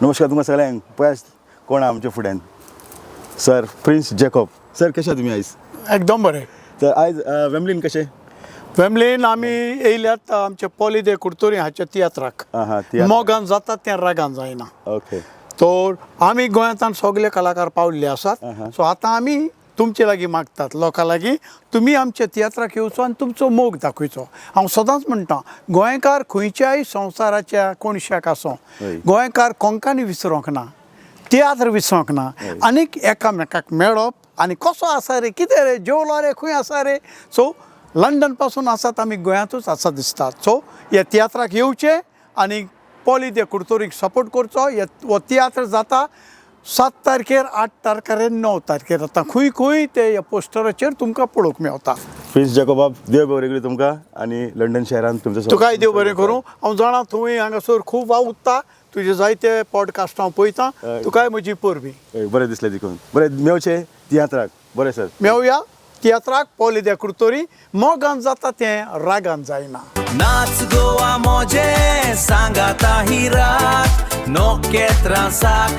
नमस्कार तुमकां सगळ्यांक. पळयात कोण आहा आमच्या फुड्यान. सर प्रिन्स जेकॉब सर, कशे आहा तुमी आयज? एकदम बरें. तर आयज वेमलीन कशें? फॅमिलीन आमी येयल्यात आमचे पोली दे कुडतोरी हाच्या तियात्राक. आं हां, तियात्र. मोगान जाता तें रागान जायना. तर आमी गोंयांतल्यान सगळे कलाकार पावल्ले आसात. सो आतां आमी तुमचे लागीं मागतात, लोकां लागीं, तुमी आमच्या तियात्राक येवचो आनी तुमचो मोग दाखयचो. हांव सदांच म्हणटा, गोंयकार खंयच्याय संवसाराच्या कोनशाक आसूं, गोंयकार कोंकणी विसरोंक ना, तियात्र विसरोंक ना. आनीक एकामेकाक मेळप आनी कसो आसा रे, कितें रे, जेवलो रे, खंय आसा रे. सो लंडन पासून आसात आमी, गोंयांतूच आसा दिसतात. सो ह्या तियात्राक येवचें आनी पोली दे कुडतोरीक सपोर्ट करचो. हे हो तियात्र जाता 7 तारखेर, 8 तारखेर, 9 तारखेर. आतां खंय खंय ते ह्या पोस्टराचेर तुमकां पळोवंक मेवता. प्रिन्स जेकॉबाब, देव बरें करूं तुमकां आनी लंडन शहरान तुमचो तुकाय देव बरें करूं. हांव जाणा तुवें हांगासर खूब वावुरता, तुजे जायते पॉडकास्ट हांव पळयता. तुकाय म्हजी परबीं. हय, बरें दिसलें देखून. बरें, मेवचें तियात्राक. बरें सर. मेवया तियात्राक. पोली दे कुडतोरी, मोगान जाता तें रागान जायना. नाच गोवा मोजे सांगाता ही रात नोकेत्रां साक.